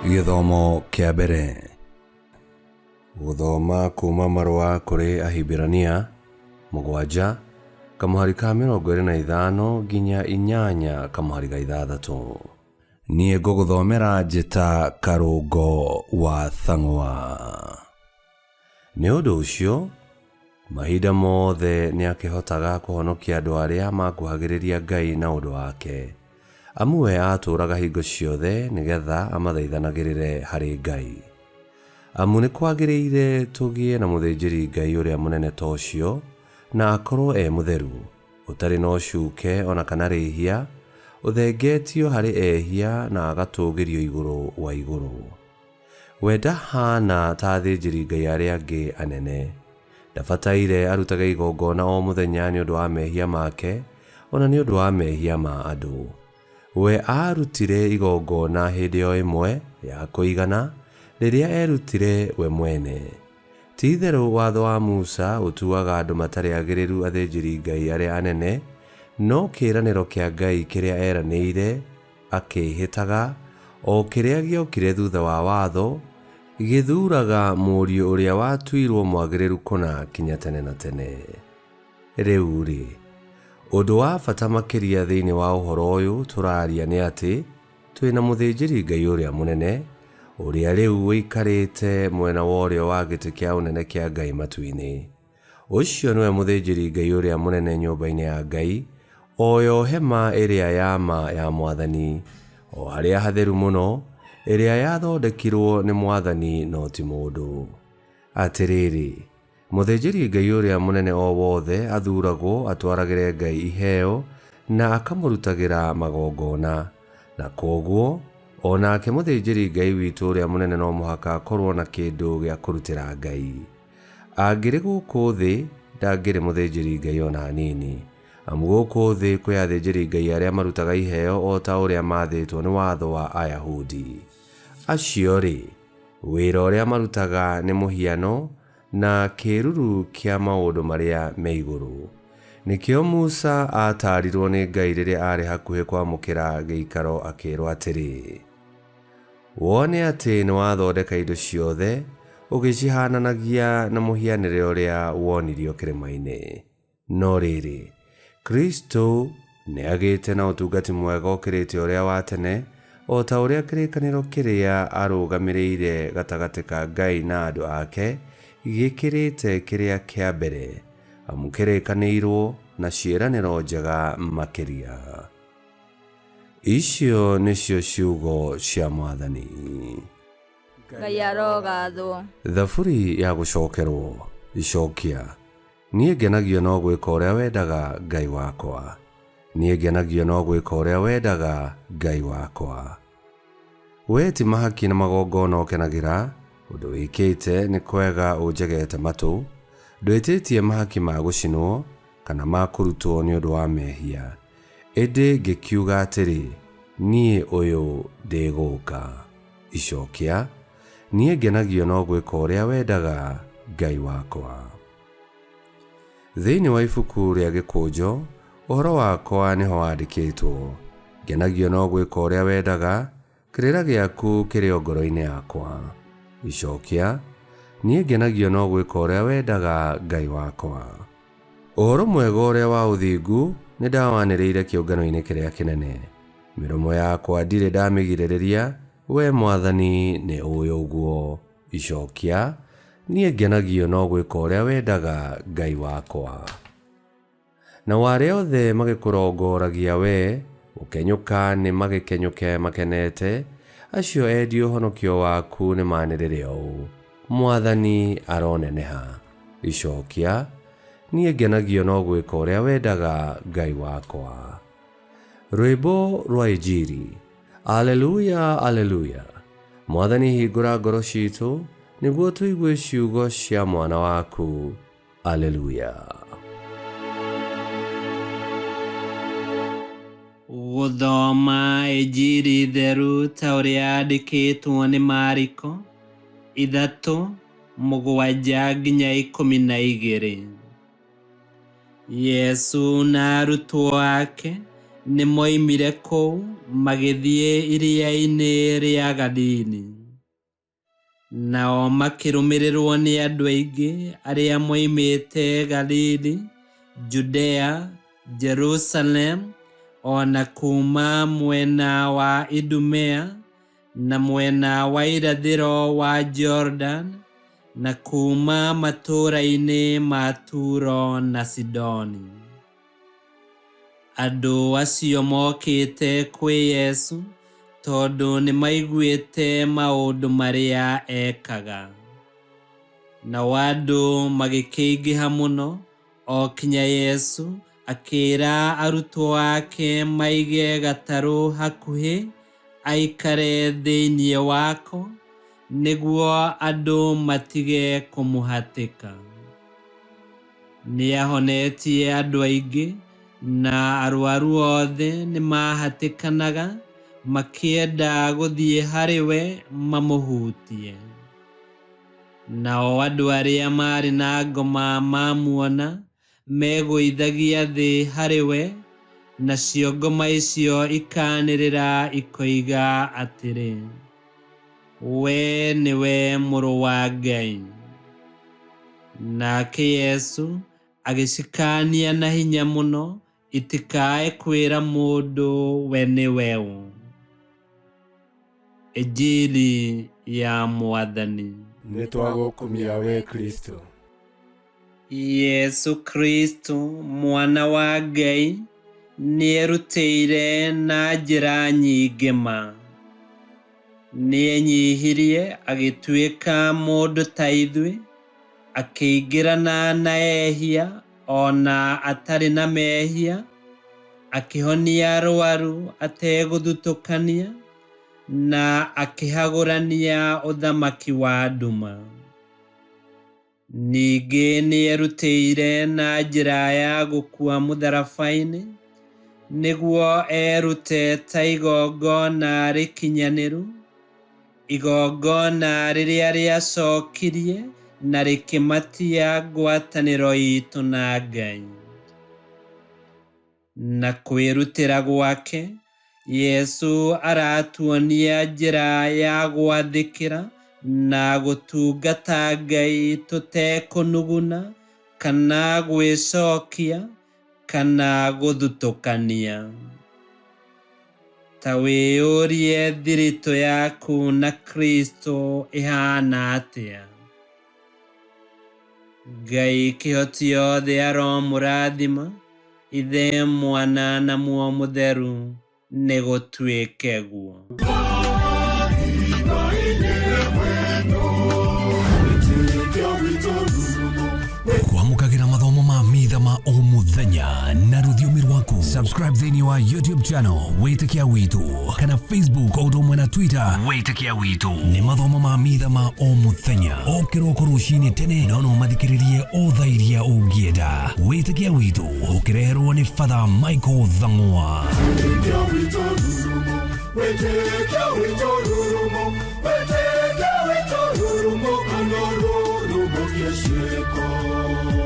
Gĩthomo kĩa mbere. Gũthoma kuuma marũa kũrĩ Ahibirania 7 kamũhari ka 25 nginya 8 kamũhari ga 6. Niĩ ngũgũthomera njĩta Karũngo wa Thang'wa. Nĩ ũndũ ũcio, mahinda mothe nĩakĩhotaga kũhonokia andũ arĩa makuhagĩrĩria Ngai na ũndũ wake, amu we aatũũraga hingo ciothe nĩ getha amathaithanagĩrĩre harĩ Ngai. Amu nĩkwagĩrĩire tũgĩe na mũthĩnjĩri-Ngai ũrĩa mũnene ta ũcio, na akorũo e mũtheru, ũtarĩ na ũcuke o na kana rĩĩhia, ũthengetio harĩ ehia na agatũũgĩrio igũrũ wa igũrũ. We ndahaana ta athĩnjĩri-Ngai arĩa angĩ anene. Ndabataire arutage igongona o mũthenya nĩ ũndũ wa mehia make, o na nĩ ũndũ wa mehia ma andũ. We aarutire igongona hĩndĩ o ĩmwe ya kũigana, rĩrĩa eerutire we mwene. Ti-itherũ watho wa Musa ũtuaga andũ matarĩ agĩrĩru athĩnjĩri-Ngai arĩa anene, no kĩĩranĩro kĩa Ngai kĩrĩa eeranĩire akĩĩhĩtaga, o kĩrĩa gĩokire thutha wa watho, gĩthuuraga Mũriũ ũrĩa watuirwo mwagĩrĩru kũna kinya tene na tene. Rĩu-rĩ, ũndũ wa bata makĩria thĩinĩ wa ũhoro ũyũ tũraaria nĩ atĩ twĩ na Mũthĩnjĩri-Ngai ũrĩa Mũnene, ũrĩa rĩu ũikarĩte mwena wa ũrĩo wa gĩtĩ kĩa ũnene kĩa Ngai matu-inĩ. Ũcio nĩwe mũthĩnjĩri-Ngai ũrĩa mũnene nyũmba-inĩ ya Ngai, o yo hema ĩrĩa ya ma ya Mwathani, o harĩa hatheru mũno, ĩrĩa yathondekirũo nĩ Mwathani no ti mũndũ. Atĩrĩrĩ, mũthĩnjĩri-Ngai ũrĩa mũnene o wothe athuuragwo atwaragĩre Ngai iheo na akamũrutagĩra magongona, na kwoguo o nake mũthĩnjĩri-Ngai witũ ũrĩa mũnene no mũhaka akorũo na kĩndũ gĩa kũrutĩra Ngai. Angĩrĩ gũkũ thĩ, ndangĩrĩ mũthĩnjĩri-Ngai o na hanini, amu gũkũ thĩ kwĩ athĩnjĩri-Ngai arĩa marutaga iheo o ta ũrĩa maathĩtwo nĩ watho wa Ayahudi. Acio-rĩ, wĩra ũrĩa marutaga nĩ mũhiano na kĩĩruru kĩa maũndũ marĩa me igũrũ. Nĩkĩo Musa aataarirũo nĩ Ngai rĩrĩa aarĩ hakuhĩ kwamũkĩra gĩikaro akĩĩrũo atĩrĩ, Wone atĩ nĩwathondeka indo ciothe ũgĩcihaananagia na mũhianĩre ũrĩa wonirio kĩrĩma-inĩ. No rĩrĩ, Kristo nĩagĩĩte na ũtungati mwega ũkĩrĩte ũrĩa wa tene, o ta ũrĩa kĩrĩkanĩro kĩrĩa arũgamĩrĩire gatagatĩ ka Ngai na andũ ake gĩkĩrĩte kĩrĩa kĩa mbere, amu kĩrĩkanĩirũo na ciĩranĩro njega makĩria. Icio nĩcio ciugo cia Mwathani. Ngai arogathwo. Thaburi ya gũcokerwo. Icokia. Niĩ ngenagio no gwĩka ũrĩa wendaga, Ngai wakwa. Niĩ ngenagio no gwĩka ũrĩa wendaga, Ngai wakwa. Wee ti mahaki na magongona ũkenagĩra, ũndũ wĩkĩte nĩ kwega ũnjegete matũ, ndwĩtĩtie mahaki ma gũcinwo, kana ma kũrutwo nĩ ũndũ wa mehia. Ĩndĩ ngĩkiuga atĩrĩ, Niĩ ũyũ ndĩ gũũka. Icokia, Niĩ ngenagio no gwĩka ũrĩa wendaga, Ngai wakwa. Thĩinĩ wa ibuku rĩa gĩkũnjo, ũhoro wakwa nĩho wandĩkĩtwo. Ngenagio no gwĩka ũrĩa wendaga, kĩrĩra gĩaku kĩrĩ o ngoro-inĩ yakwa. Icokia, Niĩ ngenagio no gwĩka ũrĩa wendaga, Ngai wakwa. Ũhoro mwega ũrĩa wa ũthingu nĩndawanĩrĩire kĩũngano-inĩ kĩrĩa kĩnene. Mĩromo yakwa ndirĩ ndamĩgirĩrĩria, wee Mwathani nĩũũĩ ũguo. Icokia, Niĩ ngenagio no gwĩka ũrĩa wendaga, Ngai wakwa. Nao arĩa othe magĩkũrongoragia wee, gũkenyũka nĩmagĩkenyũke makenete, acio endi ũhonokio waku nĩmaanĩrĩre ũũ, Mwathani aroneneha! Icokia, Niĩ ngenagio no gwĩka ũrĩa wendaga, Ngai wakwa. Rwĩmbo rwa Injiri. Aleluya, Aleluya! Mwathani hingũra ngoro ciitũ, nĩguo tũigue ciugo cia mwana waku. Aleluya. Gũthoma Injiri theru ta ũrĩa yandĩkĩtwo nĩ Mariko, 3:7-12. Yesu na arutwo ake nĩ moimire kũu magĩthiĩ iria-inĩ rĩa Galili. Nao makĩrũmĩrĩrwo nĩ andũ aingĩ arĩa moimĩte Galili, Judea, Jerusalem, o na kuuma mwena wa Idumea na mwena wa irathĩro wa Jordan, na kuuma matũũra-inĩ ma Turo na Sidoni. Andũ acio mokĩte kwĩ Yesu tondũ nĩmaiguĩte maũndũ marĩa ekaga. Nao andũ magĩkĩingĩha mũno o kinya Yesu akĩĩra arutwo ake maige gatarũ hakuhĩ aikare thĩinĩ wako nĩguo andũ matige kũmũhatĩka. Nĩahonetie andũ aingĩ na arwaru othe nĩmahatĩkanaga makĩenda gũthiĩ harĩ we mamũhutie. Nao andũ arĩa maarĩ na ngoma mamuona megũithagia thĩ harĩ we, nacio ngoma icio ikaanĩrĩra ikoiga atĩrĩ, we nĩwe Mũrũ wa Ngai. Nake Yesu agĩcikaania na hinya mũno itikae kwĩra mũndũ we nĩwe ũ. Injili ya Mwathani. Nĩtwagũkumia we Kristo. Yesu Kristo mwana wa Ngai nĩerutĩire na njĩra nyingĩ ma. Nĩenyihirie agĩtuĩka mũndũ ta ithuĩ, akĩingĩrana na ehia o na atarĩ na mehia, akĩhonia arwaru ategũthutũkania, na akĩhagũrania ũthamaki wa nduma. Ningĩ nĩerutĩire na njĩra ya gũkua mũtharaba-inĩ, nĩguo erute ta igongona rĩkinyanĩru, igongona rĩrĩa rĩacokirie na rĩkĩmatia ngwatanĩro itũ na Ngai. Na kwĩrutĩra gwake, Yesu aratuonia njĩra ya gwathĩkĩra na gũtungata Ngai tũtekũnuguna kana gwĩcokia kana gũthutũkania. Ta wĩyũrie thiritũ yaku na Kristo ĩhana atĩa. Ngai kĩhoti yothe aromũrathima, Ithe, Mwana na Muoyo Mũtheru, nĩgũtuĩke guo. Kwamũkagĩra mathomo ma mitha ma o mũthenya na rũthiomi rwaku. Subscribe thĩinĩ wa YouTube channel Wĩtĩkia Witũ kana Facebook o ũndũ ũmwe na Twitter Wĩtĩkia Witũ. Nĩ mathomo ma mitha ma o mũthenya o kĩroko rũcinĩ tene, no no mathikĩrĩrie o thaa iria ũngĩenda. Wĩtĩkia Witũ ũkĩreherwo nĩ Father Michael Thang'wa. Wĩtĩkia witũ rurumo, wĩtĩkia witũ rurumo, wĩtĩkia witũ rurumo, kana rurumo kĩciĩko.